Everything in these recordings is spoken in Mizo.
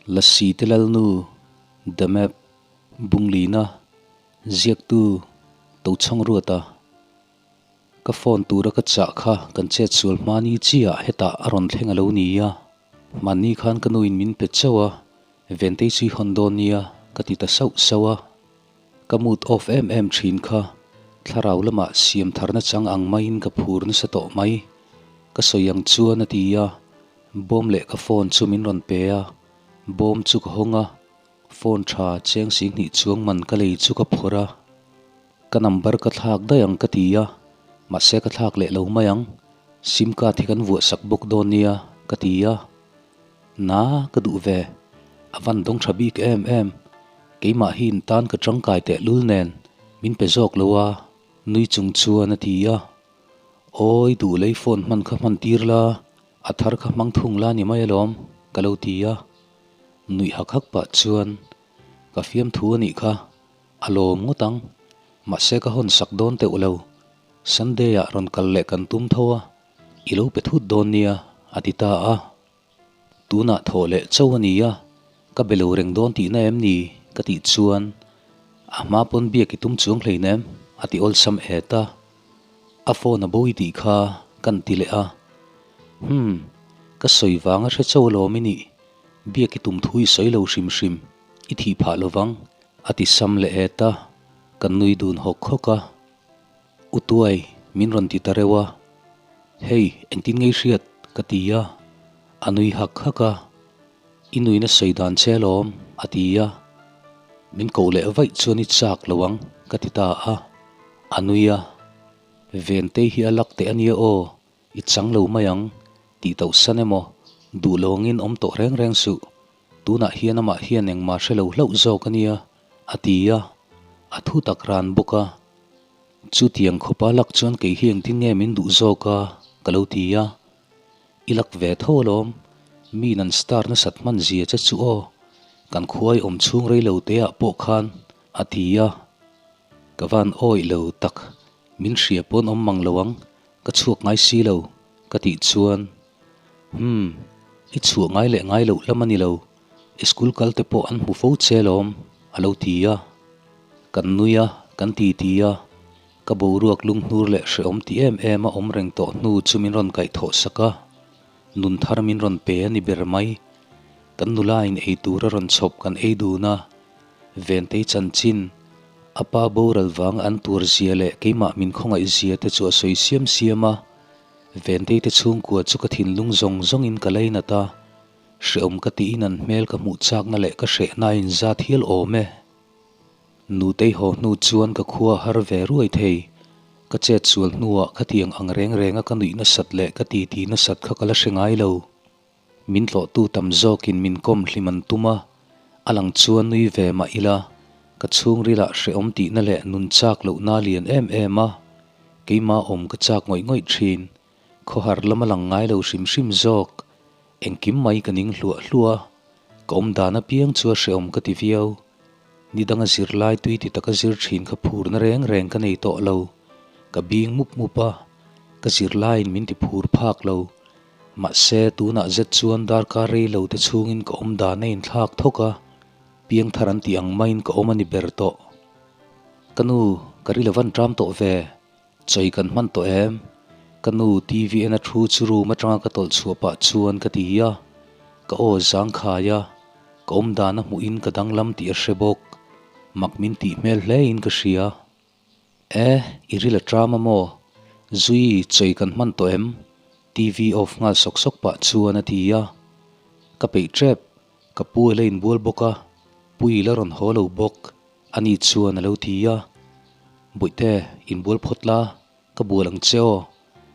Lasi te lalnu, The Map, Bunglina, Ziaktu, Tochhawng Ruata. Ka phone tura ka chah kha kan chet sual hmani chiah hetah a rawn thleng a lo ni a. Hmanni khan ka nuin min pe chauh a, Ventei chu i hawn dawn nia ka ti ta sauh sauh a. Ka mood off em em thin kha thlarau lamah siam tharna chang ang maiin ka phur nasa tawh mai. Ka sawi ang chuan a ti a, bawm leh ka phone chu min rawn pe a, bawm chu ka hawng a, phone tha cheng singhnih chuang man ka lei chu ka phawrh a. Ka number ka thlak daih ang ka ti a, mahse ka thlak leh lo mai ang, sim card hi kan vuah sak bawk dawn nia ka ti a. Na ka duh ve, a van dawng tha bik em em, keimah hi in tan ka tangkai teh lul nen min pe zawk lo a, nui chung chuan a ti a. Awi duh lei phone hman kha hman tir la, a thar kha hmang thung la ni mai alawm ka lo ti a. Nuih hak hak pah chuan ka fiamthu a nih kha. A lawm ngawt ang. Mahse ka hawn sak dawn teuh lo. Sunday ah rawn kal leh kan tum tho a, i lo pe thut dawn nia, a ti ta a. Tunah thawh leh chauh a ni a, ka be lo reng dawn tihna em ni? ka tih chuan a hma pawn biak i tum chuang hleinem, a ti awlsam et a. A phone a bo i tih kha kan ti leh a. Humm, ka sawi vang a hre chauh alawm i nih, biak i tum thu i sawi lo hrim hrim, i thih phah lovang. A ti sam leh et a, kan nui dun hawk hawk a. U Tuai, min rawn ti ta reuh a. Hei, engtin ngei hriat? ka ti a. A nui hak hak a. I nuina sawi dan che alawm, a ti a. Min koh leh vaih chuan i chak lo ang, ka ti ta a. A nui a. Ventei hi a lak teh a nia aw, i chang lo mai ang, tih tauh san emaw, duh lo angin awm tawh reng reng suh. Tunah hian amah hian engmah hre lo hlauh zawk a nia, a ti a, a thu tak ran bawk a. Chutiang khawpa lak chuan kei hi engtin nge min duh zawk a, ka lo ti a. I lak ve tho alawm, mi nan star nasat hman zia che chu aw, kan khuai awm chhung rei lo te ah pawh khan, a ti a. Ka van awih lo tak, min hria pawn awm mang lo ang, ka chhuak ngai si lo, ka tih chuan Umm, i chhuah ngai leh ngai loh lam a ni lo, i school kal te pawh an hmu fo che alawm, a lo ti a. Kan nui a, kan ti ti a, ka boruak lunghnur leh hrehawm ti em em a awm reng tawh hnu chu min rawn kaihthawh sak a, nun thar min rawn pe a ni ber mai. Kan nula in ei tur a rawn chhawp kan ei dun a, Ventei chanchin, a pa boral vang an tur zia leh keimah min khawngaih zia te chu a sawi siam siam a. Ventei te chhungkua chu ka thinlung zawng zawngin ka lainat a, hrehawm ka tiin an hmel ka hmuh chakna leh ka hrehna a inzat hial awm e. Nutei haw hnu chuan ka khua har ve ruai thei. Ka chet sual hnuah khatiang ang reng renga ka nuih nasat leh ka titi nasat kha ka la hre ngai lo. Min tlawhtu tam zawkin min kawm hlim an tum a, a lang chuan nui ve mah ila, ka chhungrilah hrehawm tihna leh nun chak lohna lian em em a, keimah awm ka chak ngawih ngawih thin, khawhar lam a lang ngai lo hrim hrim zawk, engkim mai ka ning hluah hluah a, ka awm dan apiang chu a hrehawm ka ti viau. Ni danga zirlai tui ti taka zir thin kha phurna reng reng ka nei tawh lo, ka bing mup mup a, ka zirlaiin min ti phur phak lo. Mahse, tunah zet chuan darkar rei lo te chhungin ka awm dan a inthlak thawk a, piangthar an tih ang maiin ka awm a ni ber tawh. Ka nu, ka ri lo van ṭam tawh ve. Chawi kan hman tawh em? Ka nu TV en a thu chu room aṭanga ka tawlh chhuah pah chuan ka ti a, ka aw zangkhai a, ka awm dan a hmuhin ka danglam tih a hre bawk. Mak min tih hmel hlein ka hria. E, i ril a ṭam a maw? Zui, chawi kan hman tawh em? TV off nghal sawk sawk pah chuan a ti a. Ka peih ṭep, ka pu a la inbual bawk a, pui la rawn haw lo bawk, ani chuan a lo ti a. Bawihte, inbual phawt la, ka bual ang che aw,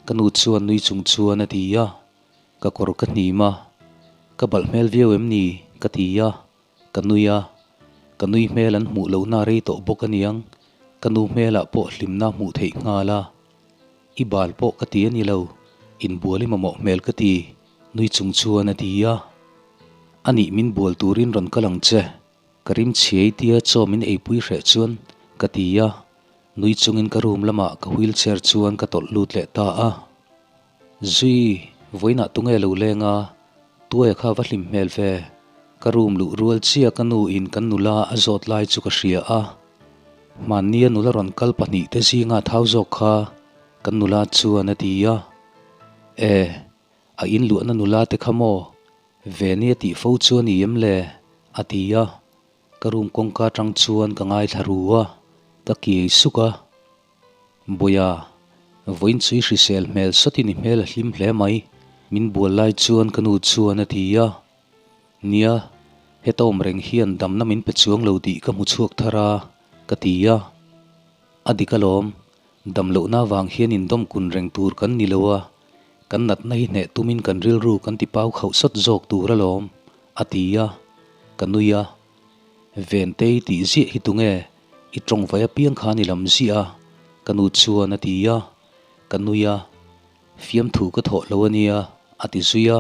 ka nu chuan nui chung chuan a ti a. Ka kawr ka hnim a, ka balh hmel viau em ni? ka ti a. Ka nui a, ka nui hmel an hmuh lohna rei tawh bawk aniang, ka nu hmelah pawh hlimna hmuh theih nghal a. I bal pawh ka ti a ni lo, inbual i mamawh hmel ka ti, nui chung chuan a ti a. Anih min bual turin rawn kal ang che, ka rim chhiai tia chaw min eipui hreh chuan ka ti a, nui chungin ka room lamah ka wheelchair chuan ka tawlh lut leh ta a. Zui, vawiinah tunge lo leng a, tuaia kha va hlim hmel ve. Ka room luh rual chiah ka nu in kan nula a zawt lai chu ka hria a. Hmannia nula rawn kal pahnihte zinga thau zawk kha kan nula chuan a ti a. E, a in luahna nula te kha maw? Veni a tih fo chu a ni em le? a ti a. Ka room kawngka atang chuan ka ngaithla ru a, ka kiai suk a. Buia, vawiin chu i hrisel hmel sawtin i hmel a hlim hle mai, min bual lai chuan ka nu chuan a ti a. Nia, heta awm reng hian damna min pe chuang lo tih ka hmu chhuak thar a, ka ti a. A dik alawm, dam lohna avang hian indawm kun reng tur kan ni lo a, kan natna hi hneh tumin kan rilru kan ti pau khauh sawt zawk tur alawm, a ti a, ka nui a. Ventei tih ziah hi tunge? I tawngvai apiang khan i lam ziah a, ka nu chuan a ti a, ka nui a. Fiamthu ka thawh lo a nia, a ti zui a,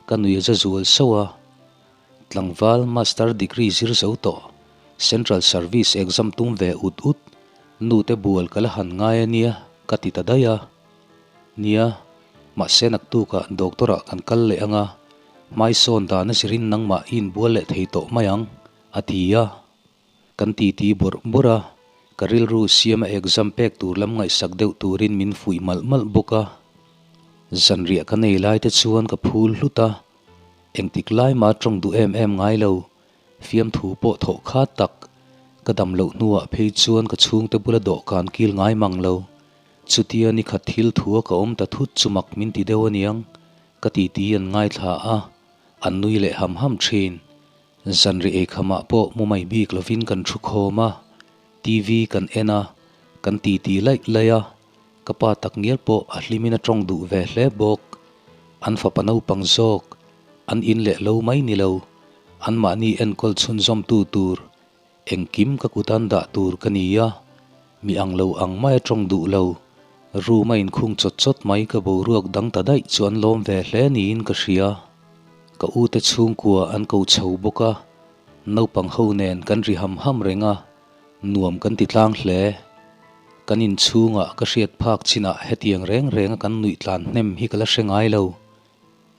ka nui a za zual sauh a. Tlangval Master degree zir zo tawh, Central Service exam tum ve ut ut, nute bual ka la han ngai a nia, ka ti ta daih a. Nia, mahse naktukah doctor ah kan kal leh ang a, hmaisawn dan a zirin nangmah i inbual leh thei tawh mai ang, a ti a. Kan titi bawrh bawrh a, ka rilru siama exam pek tur lam ngaihsak deuh turin min fuih malh malh bawk a. Zanriah ka nei lai te chuan ka phul hlut a, engtik lai mah tawng duh em em ngai lo, fiamthu pawh thawh khat tak. Ka dam loh hnuah phei chuan ka chhungte bula dawhkan kil ngai mang lo. Chutia nikhat thil thua ka awm ta thut chu mak min ti deuh aniang, ka titi an ngaithla a, an nui leh ham ham thin. Zanri eikhamah pawh mu mai bik lovin kan thu khawm a, TV kan en a, kan titi laih laih a, ka pa takngial pawh a hlimin a tawng duh ve hle bawk. An fapa naupang zawk, an in leh lo mai ni lo, anmahni enkawl chhunzawmtu tur engkim ka kut an dah tur ka ni a, mi ang lo ang maia tawng duh lo, room a inkhung chawt chawt mai ka boruak dang ta daih chu an lawm ve hle niin ka hria. Ka u te chhungkua an ko chho bawk a, naupang ho nen kan ri ham ham reng a, nuam kan ti tlang hle. Kan inchhungah ka hriat phak chinah hetiang reng renga kan nuih tlan hnem hi ka la hre ngai lo.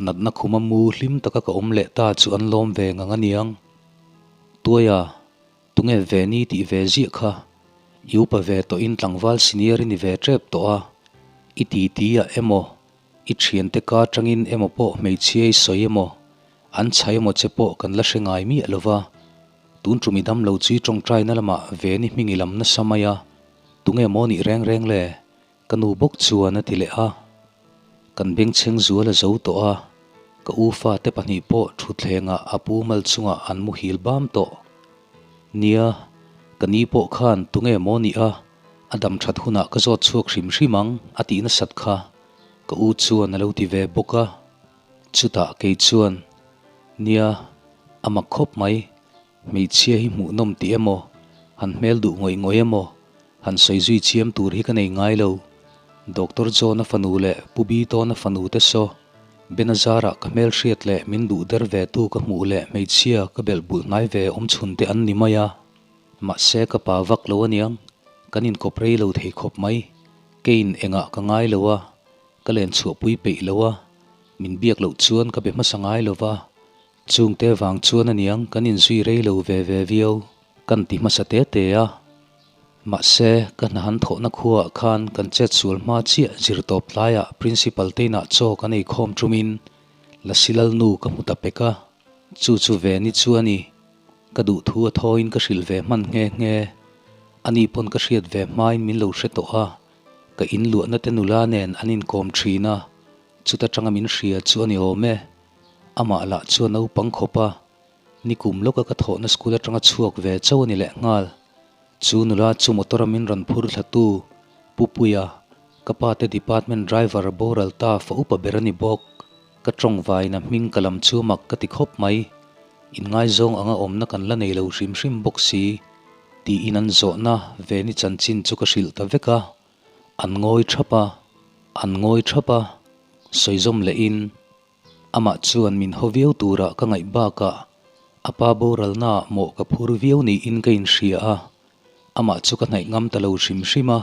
Natna khuma mu hlim taka ka awm leh ta chu an lawm ve ngang aniang. Tuaia, tunge ve ni tih ve ziah kha? I upa ve tawhin tlangval senior i ni ve tep tawh a, i titi ah emaw I thiante ka atangin emaw pawh hmeichhia i sawi emaw, an chhai emaw che pawh kan la hre ngai miah lo va. Tun tum i dam lo chu i tawngtaina lamah Veni hming i lam nasa mai a, tunge maw nih reng reng le? Ka nu bawk chuan a ti leh a. Kan bengchheng zual a zo tawh a, ka u fate pahnih pawh thutthlengah a pu mal chungah an muhil bam tawh. Nia, ka ni pawh khan tunge maw nih a, A dam that hunah ka zawt chhuak hrim hrim ang a tih nasat kha ka u chuan a lo ti ve bawk a. Chutah kei chuan, Nia, a mak khawp mai, hmeichhia hi hmuhnawm tih emaw, han hmel duh ngawih ngawih emaw, han sawi zui chiam tur hi ka nei ngai lo. Doctor John-a fanu leh Pu Bitawna fanu te saw, Benazar-ah ka hmelhriat leh min duh der ve tu ka hmuh leh hmeichhia ka belh bulh hnai ve awm chhun te an ni mai a. Mahse ka pa vak lo aniang, kan inkawp rei lo thei khawp mai. Keiin engah ka ngai lo a, ka len chhuahpui peih lo a, min biak loh chuan ka be hmasa ngai lo va. Chungte vang chuan aniang kan inzui rei lo ve ve viau, kan ti hmasa te te a. Mahse ka hna han thawhna khuaah khan kan chet sual hma chiah zir tawp tlaiah Principal te inah chaw kan eikhawm ṭumin Lasi Lalnu ka hmu ta pek a, chu chu ve ni chu a ni. Ka duh thu a thawiin ka hrilh ve hman nghe nghe. Ani pawn ka hriat ve hmain min lo hre tawh a, ka in luahna te nula nen an inkawm thin a, chuta tanga min hria chu a ni awm e. Amah lah chu a naupang khawp a, nikum lawka ka thawhna school atanga chhuak ve chauh a ni lehnghal. Chu nula chu motor a min rawn phur thlatu Pu Puia, ka pa te department driver boral ta fa upa ber a ni bawk. Ka tawngvaina hming ka lam chu mak ka ti khawp mai. Inngaizawng anga awmna kan la nei lo hrim hrim bawk si, tiin an zawhna Veni chanchin chu ka hrilh ta vek a. An ngawi thap a, an ngawi thap a, sawizawm lehin amah chuan min haw viau turah ka ngaih bakah a pa boralnaah mawh ka phur viau niin ka inhria a, amah chu ka hnaih ngam ta lo hrim hrim a.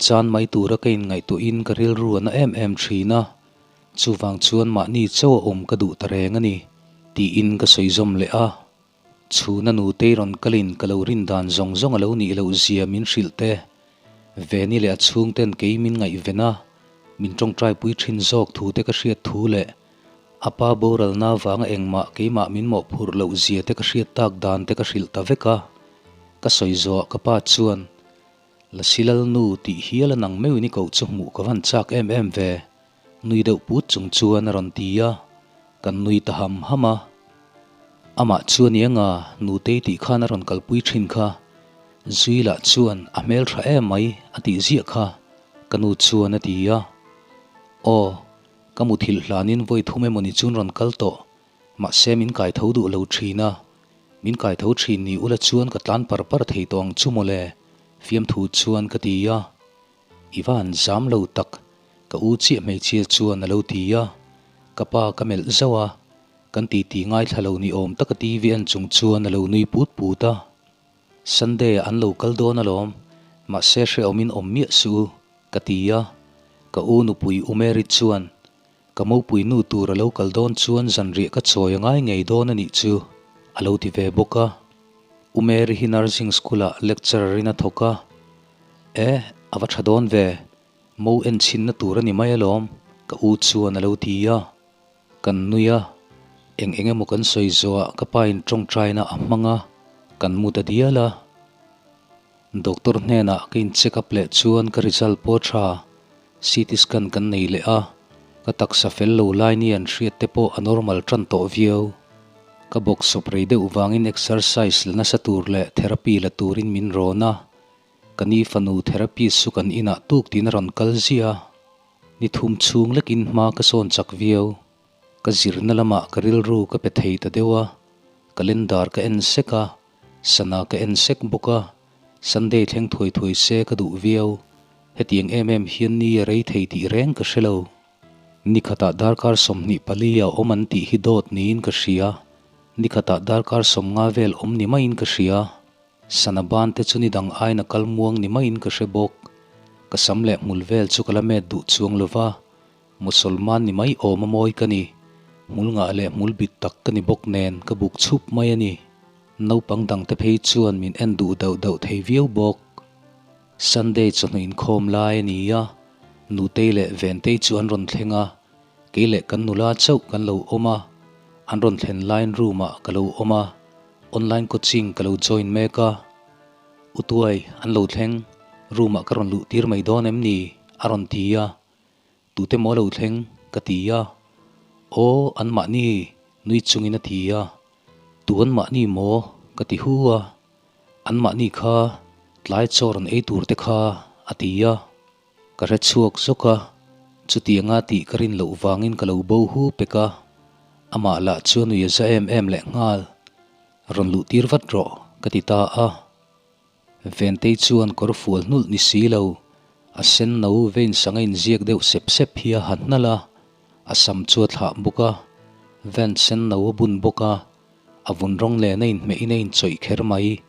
Chan mai tura ka inngaihtuahin ka rilru a na em em thin a. Chuvang chuan mahni chauh a awm ka duh ta reng a ni. Tiin ka sawi zawm leh a. Chhuna nutei rawn kalin ka lo rin dan zawng zawng a lo nih loh zia min hrilh te. Veni leh a chhungten kei min ngaihven a, min tawngtaipui thin zawk thu te ka hriat thu leh a pa boralna vanga engmah keimah min mawhphurh loh zia te ka hriat tak dan te ka hrilh ta vek a. Ka sawi zawh ka pa chuan, Lasi Lalnu tih hial a nang meuhin i koh chu hmuh ka van chak em em ve. Nui deuh put chung chuan a rawn ti a, kan nui ta ham ham a. Amah chu a ni anga Nutei tih khan a rawn kalpui thin kha. Zui lah chuan a hmel tha em mai a tih ziah kha, ka nu chuan a ti a. Aw, ka muthilh hlanin vawi thum emawni chuan rawn kal tawh, mahse min kai tho duh lo thin a. Min kai tho thin ni ula chuan ka tlan par par thei tawh ang chu mawle, fiamthu chuan ka ti a. I va han zam lo tak, ka u chiah hmeichhia chuan a lo ti a. Ka pa ka melh zauh a, kan titi ngaithla lo ni awm taka TV en chung chuan a lo nui put put a. Sunday ah an lo kal dawn alawm, mahse hrehawmin awm miah suh u, ka ti a. Ka u nupui U Mary chuan, Ka mopui nu tur a lo kal dawn chuan zanriah ka chawi a ngai ngei dawn a nih chu, a lo ti ve bawk a. U Mary hi nursing school ah lecturer in a thawk a. E, a va tha dawn ve, mo en chhinna tur a ni mai alawm, ka u chuan a lo ti a. Kan nui a, eng eng emaw kan sawi zawhah ka pa in tawngtaina a hmang a, kan mu ta dial a. Doctor hnenah ka in check up leh chuan ka result pawh a tha, CT scan kan nei leh a, ka taksa fel lo lai ni an hriat te pawh a normal tan tawh viau. Ka bawk sawp rei deuh vangin exercise la nasa tur leh therapy la turin min rawn a, ka ni fanu therapist chu kan inah tuk tiin a rawn kal ziah a, ni thum chhung lekin hma ka sawn chak viau. Ka zirna lamah ka rilru ka pe thei ta deuh a, calendar ka en sek a, sana ka en sek bawk a, Sunday thleng thuai thuai se ka duh viau. Hetiang em em hian ni a rei thei tih reng ka hre lo. Ni khatah darkar 24 a awm an tih hi dawt niin ka hria. Ni khatah darkar 50 vel awm ni maiin ka hria. Sana ban te chu ni dang aiin a kal muang ni maiin ka hre bawk. Ka sam leh hmul vel chu ka la met duh chuang lo va. Musalman ni mai awm a mawi ka ni. Hmul ngah leh hmul bit tak ka ni bawk nen ka buk chhup mai a ni. Naupang dangte phei chuan min en duh dauh dauh thei viau bawk. Sunday chawhnu inkhawm lai a ni a, Nutei leh Ventei chu an rawn thleng a, kei leh kan nula chauh kan lo awm a, an rawn thlen laiin room ah ka lo awm a, online coaching ka lo join mek a. Utuai, an lo thleng, room ah ka rawn luh tir mai dawn em ni? a rawn ti a, Tute maw lo thleng? ka ti a. Aw, anmahni, nui chungin a ti a. Tu anmahni maw? ka ti hu a. Anmahni kha tlai chaw rawn ei tur te kha, a ti a. Ka hre chhuak zawk a, chutianga tih ka rin loh vangin ka lo bo hu pek a. Amah lah chu a nui a za em em lehnghal. Rawn luh tir vat rawh, ka ti ta a. Ventei chuan kawr fual hnulh ni si lo, a sen no vein sanga inziak deuh sep sep hi a ha hnalh a, a sam chu a thlah bawk a, vent sen no a bun bawk a, a vun rawng len a inhmehin a inchawih kher mai.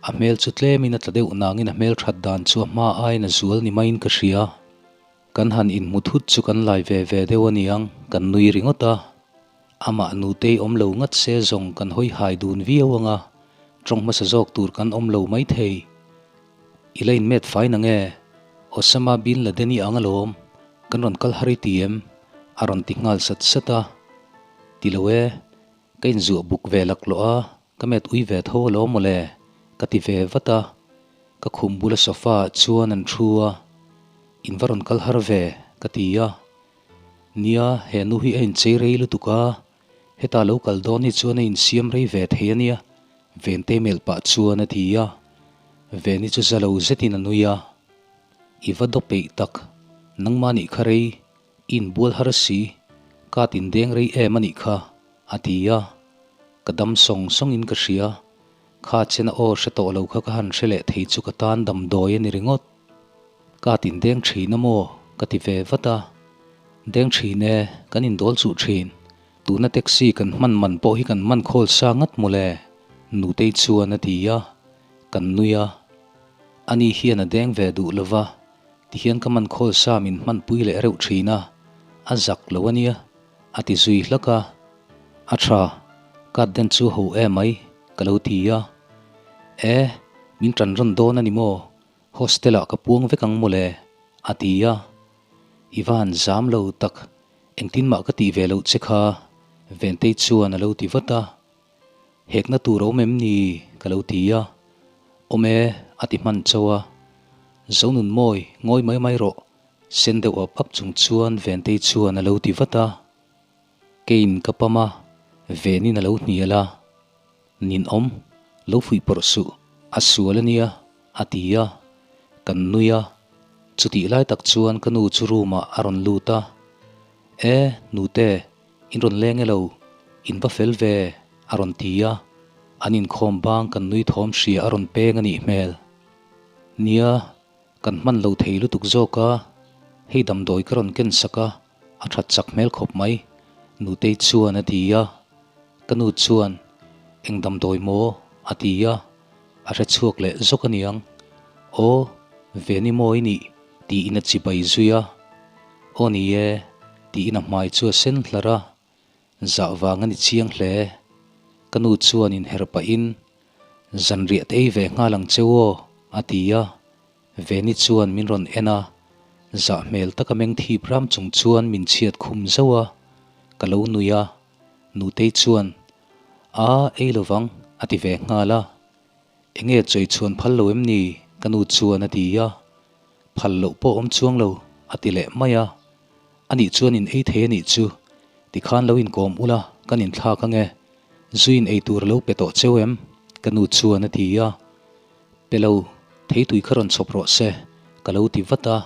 A hmel chu tlemin a tla deuh nangin a hmel that dan chu a hma aiin a zual ni maiin ka hria. Kan han inhmu thut chu kan lai ve ve deuh a niang, kan nui ringawt a. Amah nutei awm lo ngat se zawng kan hawi hai dun viau ang a, tawng hmasa zawk tur kan awm lo maithei. I la inmet fai na nge? Osama bin Laden i ang alawm, kan rawn kal har i ti em? a rawn ti nghal sat sat a. Ti lo e, ka inzuah buk ve laklawh a, ka met ui ve tho alawm mawle, ka ti ve vat a. Ka khum bula sofa ah chuan an thu a, In va rawn kal har ve, ka ti a. Nia, he nu hi a inchei rei lutuk a, heta lo kal dawn hi chuan a insiam rei ve thei a nia, Ventei melh pah chuan a ti a. Veni chu za lo zetin a nui a. I va daw peih tak, nangmah nih kha rei, i inbual har si, ka tindeng rei em a nih kha, a ti a. Ka dam sawng sawngin ka hria, kha chena aw hre tawh lo kha ka han hre leh thei chu ka tan damdawi a ni ringawt. Ka tin deng thin a maw? ka ti ve vat a. Deng thin e, kan indawl chuh thin. Tuna taxi kan hman man pawh hi kan man khawl sa ngat mawle, Nutei chuan a ti a, kan nui a. Ani hian a deng ve duh lo va, tihian ka man khawl sa min hmanpui leh reuh thin a, a zak lo a nia, a ti zui hlak a. A tha. Garden chu ho emai ka lo ti a. E, min tan rawn dawn a ni maw? Hostel ah ka puang vek ang mawle a ti a. I va han zam lo tak, engtin mah ka tih ve loh che kha Ventei chuan a lo ti vat a. Hekna tur a awm em ni? ka lo ti a. Awm e a ti hman chauh a. Zonunmawi ngawi mai mai rawh sen deuh ap ap chung chuan Ventei chuan a lo ti vat a. Keiin ka pam a, Venin a lo hnial a. Ninawm, lo fuih pawrh suh, a sual a nia, a ti a. Kan nui a. Chutih lai tak chuan ka nu chu room ah a rawn lut a. E, nute, in rawn leng e lo, in va fel ve, a rawn ti a. An inkhawm bang kan nui thawm hria a rawn peng a nih hmel. Nia, kan hman lo thei lutuk zawk a, hei damdawi ka rawn ken sak a. A that chak hmel khawp mai, Nutei chuan a ti a. Ka nu chuan, Eng damdawi maw? a ti a. A hre chhuak leh zawk aniang. Aw, Veni maw i nih? tiin a chibai zui a. Aw ni e, tiin a hmai chu a sen hlar a. Zah vang a ni chiang hle. Ka nu chuan inher pahin, Zanriah te ei ve nghal ang che u aw, a ti a. Veni chuan min rawn en a, zah hmel taka meng thip ram chung chuan min chhiat khum zauh a, ka lo nui a, Nutei chuan, A, ei lovang, a ti ve nghal a. Enge chawi chhuan phal lo em ni? ka nu chuan a ti a. Phal loh pawh awm chuang lo, a ti leh mai a. Anih chuan in ei thei anih chu, tikhan lo inkawm ula, kan inthlak ange. Zuiin ei tur a lo pe tawh cheu em? ka nu chuan a ti a. Pe lo, theitui kha rawn chhawp rawh se, ka lo ti vat a,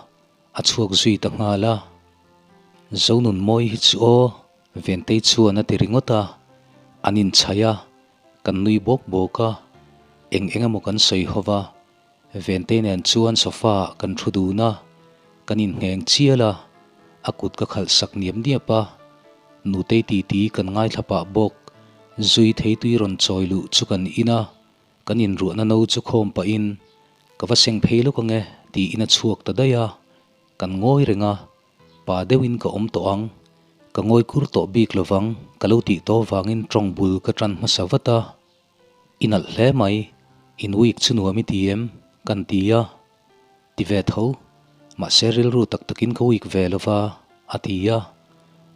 a chhuak zui ta nghal a. Zonunmawi hi chu aw, Ventei chuan a ti ringawt a, an inchhaih a, kan nui bawk bawk a, eng eng emaw kan sawi ho va, Ventei nen chuan sofa ah kan thu dun a, kan inngheng chial a, a kut ka khalh sak niap niap a, Nutei titi kan ngaithla pah bawk, zui theitui rawn chawi luh chu kan in a, Kan inruahna no chu khawm pahin ka va seng phei lawk ange tiin a chhuak ta daih a, kan ngawi reng a, pa deuhin ka awm tawh ang, ka ngawi kur tawh bik lovang ka lo tih tawh vangin tawng bul ka tan hmasa vat a, I nalh hle mai, in week chu nuam i ti em? kan ti a, ti ve tho, mahse rilru tak takin ka week ve lova a ti a,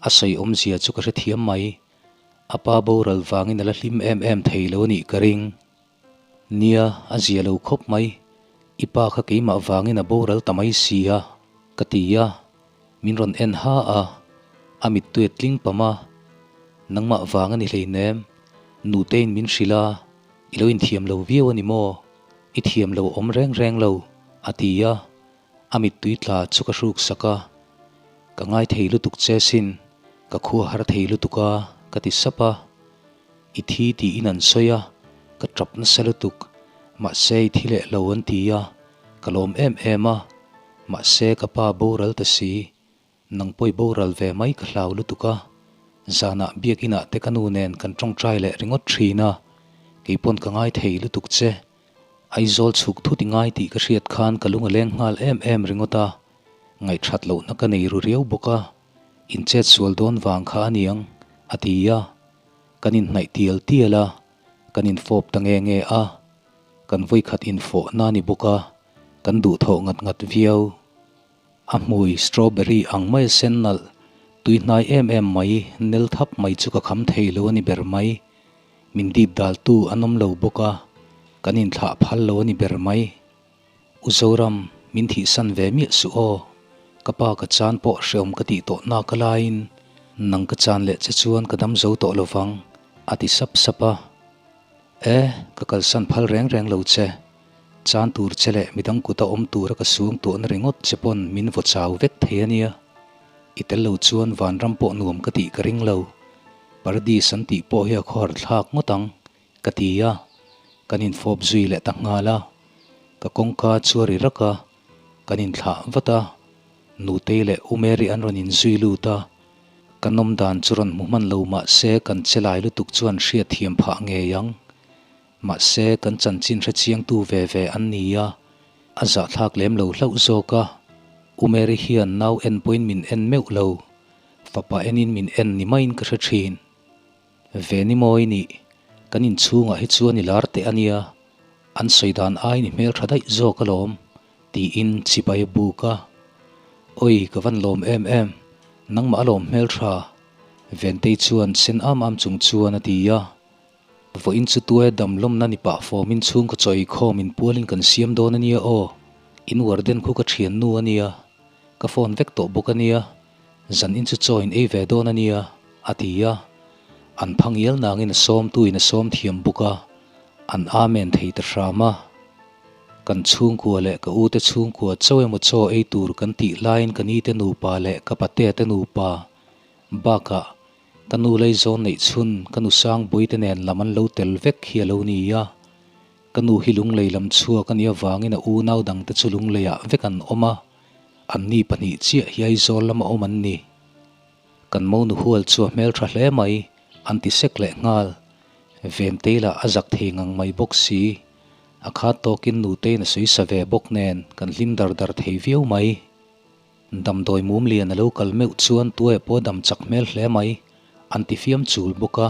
a sawi awmzia chu ka hrethiam mai. A pa boral vangin a la hlim em em thei lo a nih ka ring. Nia, a zia lo khawp mai. I pa kha keimah vangin a boral ta mai si a, ka ti a. Min rawn en ha a, a mittui a tling pam a. Nangmah vang a ni hleinem, Nutein min hrilh a, i lo inthiam lo viau a ni maw? I thiam lo awm reng reng lo, a ti a. A mittui tla chu ka hruk sak a, Ka ngai thei lutuk che sin, ka khua har thei lutuk a, ka ti sap a. I thi tiin an sawi a, ka tap nasa lutuk, mahse i thi leh lo an ti a, ka lawm em em a, mahse ka pa boral ta si, nang pawh i boral ve mai ka hlau lutuk a, zanah biakinah te ka nu nen kan tawngtai leh ringawt thin a, keipawn ka ngai thei lutuk che. Aizawl chhuk thut i ngai tih ka hriat khan ka lung a leng nghal em em ringawt a, ngaihthat lohna ka nei ru riau bawk a, in chet sual dawn vang kha a niang, a ti a. Kan inhnaih tial tial a, kan infawp ta nge nge a, kan vawikhat infawhna a ni bawk a, kan duhthawh ngat ngat viau. A hmui strawberry ang mai a sen nalh, tui hnai em em mai, nel thap mai chu ka kham thei lo a ni ber mai. Min dip daltu an awm lo bawk a, kan inthlah phal lo a ni ber mai. U Zoram, min thihsan ve miah suh aw. Ka pa ka chan pawh hreawm ka tih tawh nak a laiin nang ka chan leh che chuan ka dam zo tawh lovang, a ti sap sap a. E, ka kalsan phal reng reng lo che. Chan tur che leh midang kuta awm tura ka suang tuahna ringawt che pawn min vaw chau vek thei a nia. I tel lo chuan vanram pawh nuam ka tih ka ring lo. Paradis an tih pawh hi a khawhar thlak ngawt ang, ka ti a. Kan infawp zui leh ta nghal a. Ka kawngka chu a ri rak a, kan inthlah vat a. Nutei leh U Mary an rawn inzui lut a. Kan awm dan chu rawn hmu hman lo mah se kan che lai lutuk chuan hriatthiam phah ngei ang. Mahse kan chanchin hrechiangtu ve ve an ni a, a zahthlak lem lo hlauh zawk a. U Mary hian nau en pawhin min en meuh lo. Fapa enin min en ni maiin ka hre thin. Veni mawi nih, kan inchhungah hi chuan i lar teh a nia, an sawi dan aiin i hmeltha daih zawk alawm, tiin chibai a buk a. Awi, ka van lawm em em, nangmah alawm hmeltha, Ventei chuan sen am am chung chuan a ti a. Vawiin chu tuaia dam lawmna ni pah fawmin chhungkaw chaw eikhawm inpualin kan siam dawn a nia aw, in warden khu ka thiannu a nia, ka phone vek tawh bawk a nia, zan in chu chaw in ei ve dawn a nia, a ti a. An phang ial nangin a sawmtu in a sawm thiam bawk a, an amen thei ta hram a. Kan chhungkua leh ka ute chhungkua chaw emaw chaw ei tur kan tih laiin ka nite nupa leh ka patea te nupa bakah Ka nu Leizawn neih chhun ka nu Sangbuite nen lam an lo tel vek hi a lo ni a. Ka nu hi lunglei lam chhuak a nih avangin a unau dangte chu lungleiah vek an awm a, anni pahnih chiah hi Aizawl lama awm an ni. Kan monu hual chu a hmeltha hle mai, an ti sek leh nghal. Ventei lah a zak thei ngang mai bawk si. A khat tawkin nuteiin a sawi sa ve bawk nen kan hlim dar dar thei viau mai. Damdawi mum lian a lo kal meuh chuan tuaia pawh dam chak hmel hle mai, an ti fiam chul bawk a.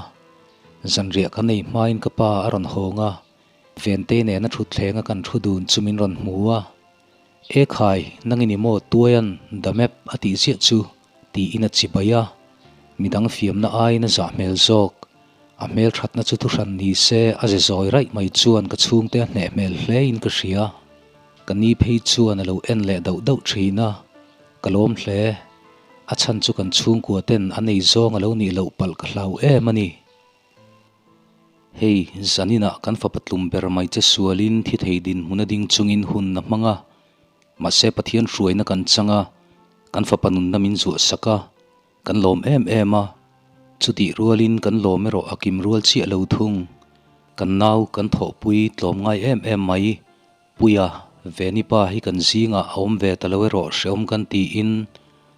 Zanriah ka nei hmain ka pa a rawn hawng a, Ventei nena thutthleng a kan thu dun chu min rawn hmu a. E khai, nangin i maw tuaian damep a tih ziah chu tiin a chibai a, midang fiamna aiin a zah hmel zawk. A hmel thatna chu thuhran ni se a ze zawi raih mai chuan ka chhungte a hneh hmel hlein ka hria. Ka ni phei chuan a lo en leh dauh dauh thin a, ka lawm hle. A chhan chu kan chhungkua ten a nei zawng a lo nih loh palh ka hlau em a ni. Hei, zaninah kan fapa tlum ber mai che sualin thi thei dinhmun a ding chungin hun a hmang a, mahse Pathian hruaina kan chang a, kan fapa nunna min zuah sak a, Kan lawm em em a, chutih rualin kan lawm erawh a kim rual chiah lo thung. Kan nau kan thawhpui tlawm ngai em em mai. Puia, Veni pa hi kan zingah a awm ve ta lo erawh hrehawm kan tiin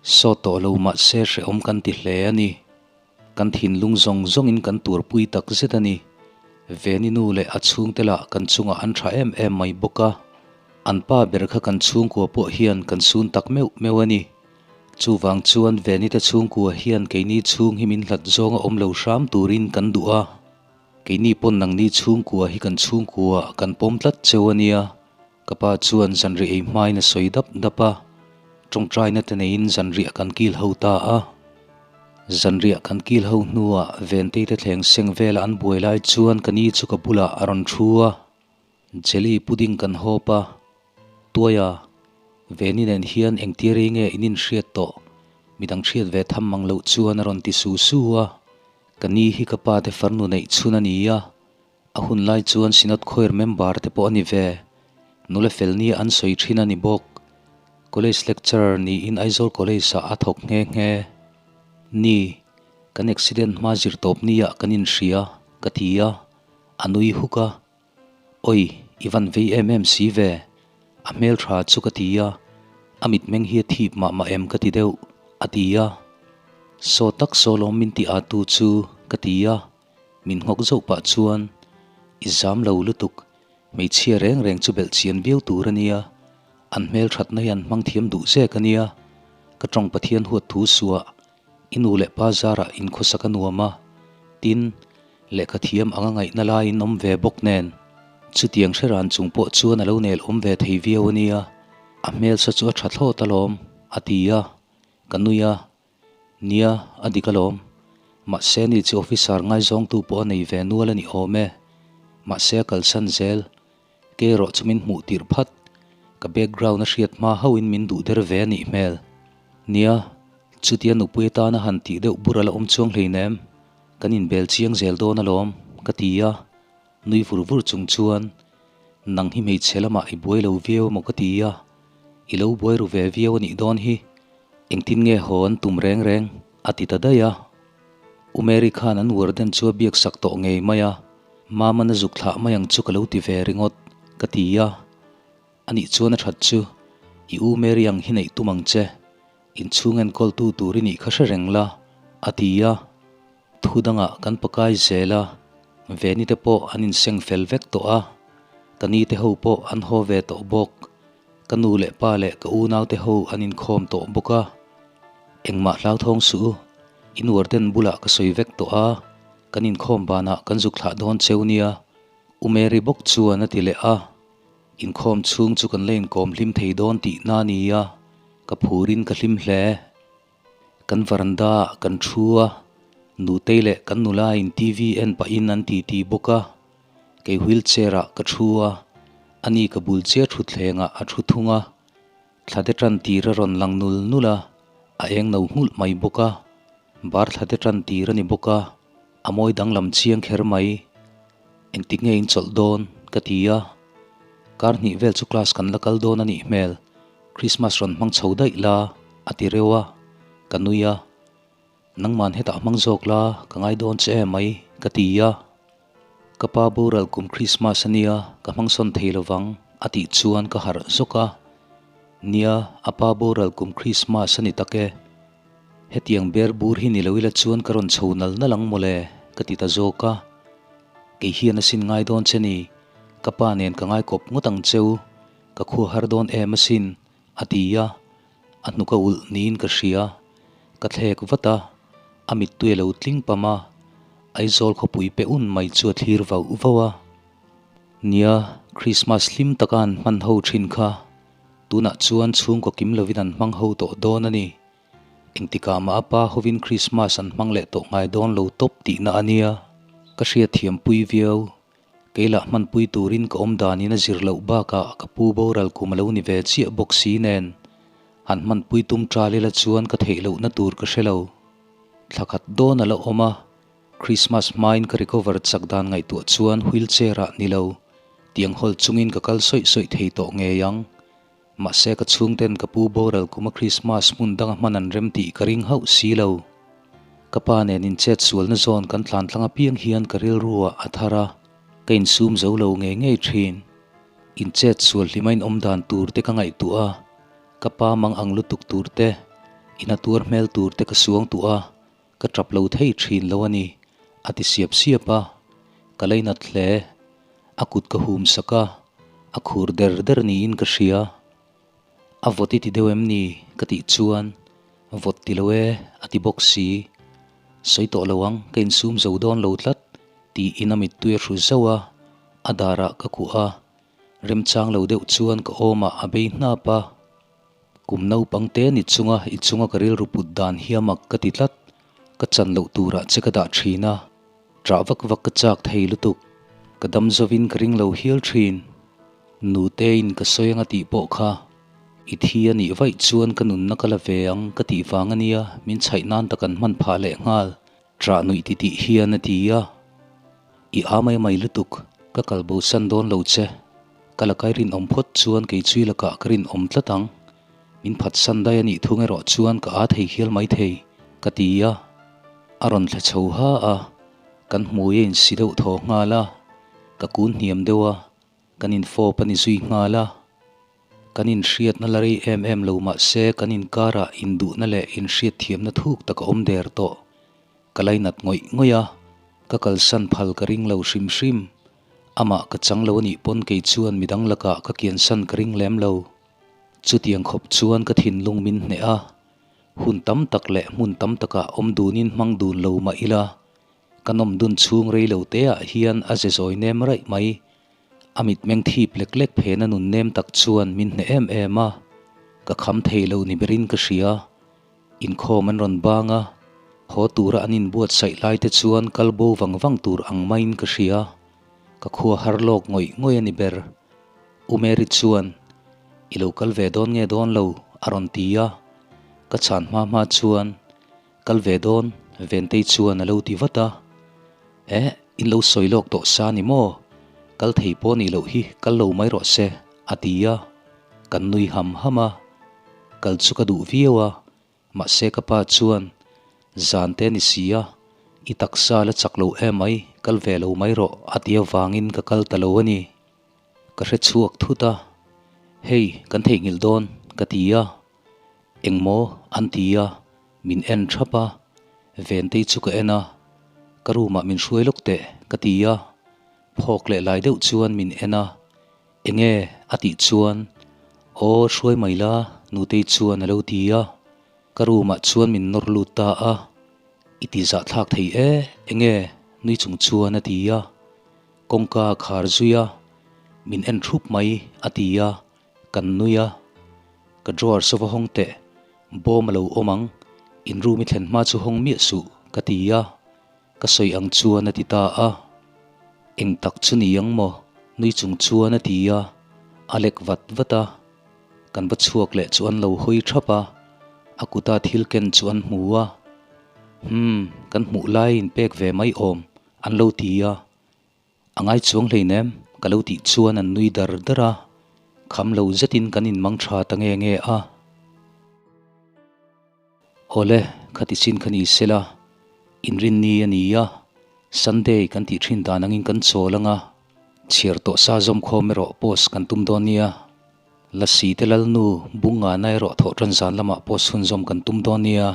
sawt tawh lo mahse hrehawm kan ti hle a ni. Kan thinlung zawng zawngin kan turpui tak zet a ni. Veni nu leh a chhungte lah kan chungah an tha em em mai bawk a. An pa ber kha kan chhungkua pawh hian kan sun tak meuh meuh a ni. Chuvang chuan Venite chhungkua hian keini chhung hi min hlat zawnga awm lo hram turin kan duh a, keini pawn nangni chhungkua hi kan chhungkua kan pawm tlat cheu a nia, ka pa chuan zanriah ei hmain a sawi dap dap a, tawngtaina te neiin zanriah kan kil ho ta a. Zanriah kan kil ho hnuah Venteite thleng seng vela an buai lai chuan ka ni chu ka bulah a rawn thu a. Jelly pudding kan hawp a, Tuaia, Veni nen hian engtia rei nge in inhriat tawh? Midang hriat ve tham mang loh chuan a rawn ti su su a, ka ni hi ka pa te farnu neih chhun a ni a, a hun lai chuan Synod Choir member te pawh a ni ve, nula fel nia an sawi thin a ni bawk. College lecturer niin Aizawl College ah a thawk nghe nghe. Ni, kan accident hma zir tawp nia kan inhria, ka ti a, a nui huk a. Oi, i van vei em em si ve, a hmel tha chu ka ti a, a mitmeng hi a thip mah mah em ka ti deuh, a ti a. Saw tak saw lawm min ti a tu chu ka ti a, min nghawk zauh pah chuan, I zam lo lutuk, hmeichhia reng reng chu belh chian viau tur a nia, an hmel thatna hi an hmang thiam duh zek a nia, ka tawng Pathian huat thu suah, I nu leh pa zarah inkhawsak a nuam a, tin, lehkha thiam anga ngaihna laiin awm ve bawk nen, chutiang hre ran chung pawh chuan a lo nel awm ve thei viau a nia, a hmelsa chu a tha thlawt alawm, a ti a, ka nui a, Nia, a dik alawm. Mahse ni chu officer ngaizawngtu pawh a nei ve nual a ni awm e, mahse a kalsan zel, Kei erawh chu min hmuh tirh phat, ka background a hriat hma hauhin min duh der ve a nih hmel. Nia, chutia nupui atana han tih deuh bur a la awm chuang hleinem, kan inbel chiang zel dawn alawm, ka ti a, nui vur vur chung chuan, Nang hi hmeichhe lamah i buai lo viau emaw ka ti a, i lo buai ru ve viau a nih dawn hi, engtin nge haw an tum reng reng, a ti ta daih a. U Mary khan an warden chu a biak sak tawh ngei mai a, Mama na zuk thlah mai ang chu ka lo ti ve ringawt, ka ti a. Anih chuan a that chu, I u Mary ang hi neih tum ang che, inchhung enkawltu tur i nih kha hre reng la, a ti a. Thu dangah kan pakai zel a, Veni te pawh an inseng fel vek tawh a, ka ni te ho pawh an haw ve tawh bawk. Ka nu leh pa leh ka unau te ho an inkhawm tawh bawk a, engmah hlauthawng suh u, in warden bulah ka sawi vek tawh a. Kan inkhawm banah kan zuk thlah dawn cheu nia, U Mary bawk chuan a ti leh a. Inkhawm chhung chu kan la inkawm hlim thei dawn tihna a ni a, ka phurin ka hlim hle. Kan varanda ah kan thu a, Nutei leh kan nula in TV en pahin an titi bawk a. Kei wheelchair ah ka thu a, ani ka bul chiah thutthleng ah a thu thung a. Thla te tan tir a rawn lang nul nul a, a eng no nghulh mai bawk a. Bar thla te tan tir a ni bawk a, a mawi danglam chiang kher mai. Engtik nge in chawlh dawn? ka ti a. Kar hnih vel chu class kan la kal dawn a nih hmel, Christmas rawn hmang chho daih la, a ti reuh a, ka nui a. Nangman hetah hmang zawk la, ka ngai dawn che em mai, ka ti a. Ka pa boral kum Christmas a nia, ka hmang sawn thei lovang, a tih chuan ka harh zawk a. Nia, a pa boral kum Christmas a ni tak e. Hetiang ber bur hi ni lo ila chuan ka rawn chho nal nal ang mawle, ka ti ta zawk a. Kei hian a sin ngai dawn che ni, ka pa nen ka ngai kawp ngawt ang cheu, ka khua har dawn em asin, a ti a. A hnuk a ulh niin ka hria. Ka thlek vat a, a mittui a lo tling pam a, Aizawl khawpui pe un mai chu a thlir vauh vauh a. Nia, Krismas hlim taka an hman ho thin kha. Tunah chuan chhungkaw kim lovin an hmang ho tawh dawn a ni. Engtikah mah a pa hovin Krismas an hmang leh tawh ngai dawn lo tawp tihna a nia. Ka hriatthiampui viau. Kei lah hmanpui turin ka awm danin a zir loh bakah ka pu boral kum a lo ni ve chiah bawk si nen han hmanpui tum ṭal ila chuan ka theih lohna tur ka hre lo. Thla khat dawn a la awm a, Christmas hmain ka recover chak dan ngaihtuah chuan wheelchair ah ni lo, tiang hawl chungin ka kal sawih sawih thei tawh ngei ang. Mahse ka chhungten ka pu boral kuma Christmas hmun danga hman an rem tih ka ring hauh si lo. Ka pa nen inchet sualna zawn kan tlan tlang apiang hian ka rilru ah a thar a, ka insum zo lo ngei ngei thin. Inchet sual hlima in awm dan tur te ka ngaihtuah a, ka pa mang ang lutuk tur te, ina tuar hmel tur te ka suang tuah a, ka tap lo thei thin lo a ni, a ti siap siap a. Ka leinat hle. A kut ka hum sak a, a khur der der niin ka hria. A vawt i ti deuh em ni? ka tih chuan, Vawt ti lo e, a ti bawk si. Sawi tawh lo ang, ka insum zo dawn lo tlat, tiin a mittui a hru zauh a, a darah ka kuah a. Remchang lo deuh chuan ka awmah a bei hnap a. Kum naupang te ni chunga i chunga ka rilru put dan hi a mak ka ti tlat, ka chan loh turah che ka dah thin a, ṭah vak vak ka chak thei lutuk, ka dam zovin ka ring lo hial thin. Nutein ka sawi anga tih pawh kha i thi a nih vaih chuan ka nunna ka la ve ang ka tih vang a nia min chhaih nan tak an hman phah leh nghal, ṭah nuih ti tih hian a ti a. I a mai mai lutuk, ka kal bo san dawn lo che. Ka lakai rinawm phawt chuan kei chui lakah ka rinawm tlat ang. Min phat san dai a nih thung erawh chuan ka a thei hial mai thei, ka ti a. A rawn thle chho ha a, kan hmui a insi deuh thaw nghal a, ka kun hniam deuh a, kan infawp a ni zui nghal a. Kan inhriatna la rei em em lo mah se kan inkarah induhna leh inhriatthiamna thuk tak a awm der tawh. Ka lainat ngawih ngawih a, ka kalsan phal ka ring lo hrim hrim. Amah ka chang lo a nih pawn kei chuan midang lakah ka kiansan ka ring lem lo. Chutiang khawp chuan ka thinlung min hneh a, hun tam tak leh hmun tam takah awm dunin hmang dun lo mah ila, ka nawm dun chhung rei lo teah hian a ze zawi nem raih mai. A mitmeng thip lek lek phena nun nem tak chuan min hneh em em a, ka kham thei lo ni berin ka hria. Inkhawm an rawn bang a, haw tura an inbuatsaih lai te chuan kal bo vang vang tur ang maiin ka hria. Ka khua har lawk ngawih ngawih a ni ber. U Mary chuan, I lo kal ve dawn nge dawn lo? a rawn ti a. Ka chhan hma hma chuan, Kal ve dawn, Ventei chuan a lo ti vat a. Eh, in lo sawi lawk tawh sa ni maw? Kal thei pawh nih loh hi kal lo mai rawh se, a ti a. Kan nui ham ham a. Kal chu ka duh viau a, mahse ka pa chuan, Zan te ni si a, i taksa la chak lo emai, kal ve lo mai rawh a ti avangin ka kal ta lo a ni. Ka hre chhuak thut a, Hei, kan theihnghilh dawn, ka ti a. Engmaw? an ti a, min en thap a, Ventei chu ka en a, Ka room ah min hruai lawk teh, ka ti a. Phawk leh lai deuh chuan min en a. Enge? a tih chuan, Aw, hruai mai la, Nutei chuan a lo ti a. Ka room ah chuan min nawr lut ta a. I ti zahthlak thei e, enge? nui chung chuan a ti a. Kawngka a khar zui a, Min en thup mai, a ti a, kan nui a. Ka drawer saw va hawng teh, bawm a lo awm ang, in room i thlen hma chu hawng miah suh, ka ti a. Ka sawi ang chuan a ti ta a. Eng tak chu ni ang maw? Nui chung chuan a ti a, a lek vat vat a. Kan va chhuak leh chu an lo hawi thap a, a kuta thil ken chu an hmu a. Umm, kan hmuh laiin pek ve mai awm, an lo ti a. A ngai chuang hleinem, ka lo tih chuan an nui dar dar a, kham lo zetin kan inmang tha ta nge nge a. Awle, khati chin kha ni sela, inrinni a ni a, Sunday kan tih thin dan angin kan chawl ang a, chhiar tawh sa zawm khawm erawh post kan tum dawn nia. Lasi te Lalnu, Bungana erawh thawh tan zan lamah post chhunzawm kan tum dawn nia.